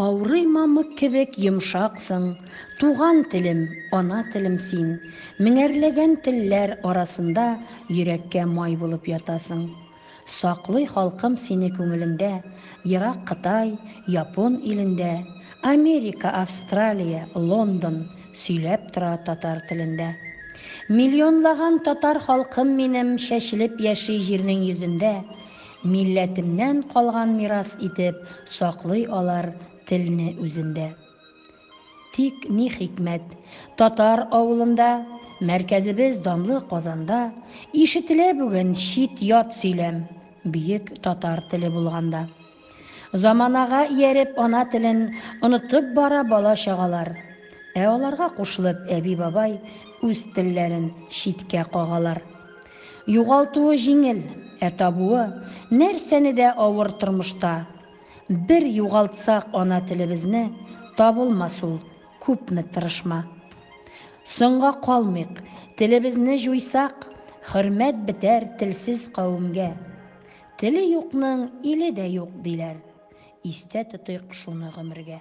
Каурый мамык кебек йомшаксың, Туган телем, ана телем син, Меңәрләгән телләр арасында Йөрәккә май булып ятасың. Саклый халкым сине күңелендә, Ерак Кытай, Япон илендә, Америка, Австралия, Лондон Сөйләп тора татар телендә. Миллионлаган татар халкым минем Чәчелеп яши җирнең йөзендә, Милләтемнән калган мирас итеп Саклый алар телне үзендә. Тик ни хикмәт, татар авылында, Мәркәзебез данлы Казанда, Ишетелә бүген чит-ят сөйләм, Бөек татар теле булганда. Заманага ияреп ана телен Онытып бара бала-чагалар. Ә аларга кушылып әби-бабай Үз телләрен читкә кагалар. Югалтуы җиңел, ә табуы Нәрсәне дә авыр тормышта. Бер югалтсак ана телебезне, Табылмас ул, күпме тырышма. Соңга калмыйк, телебезне җуйсак, Хөрмәт бетәр телсез кавемгә. Теле юкның иле дә юк, диләр. Истә тотыйк шуны гомергә.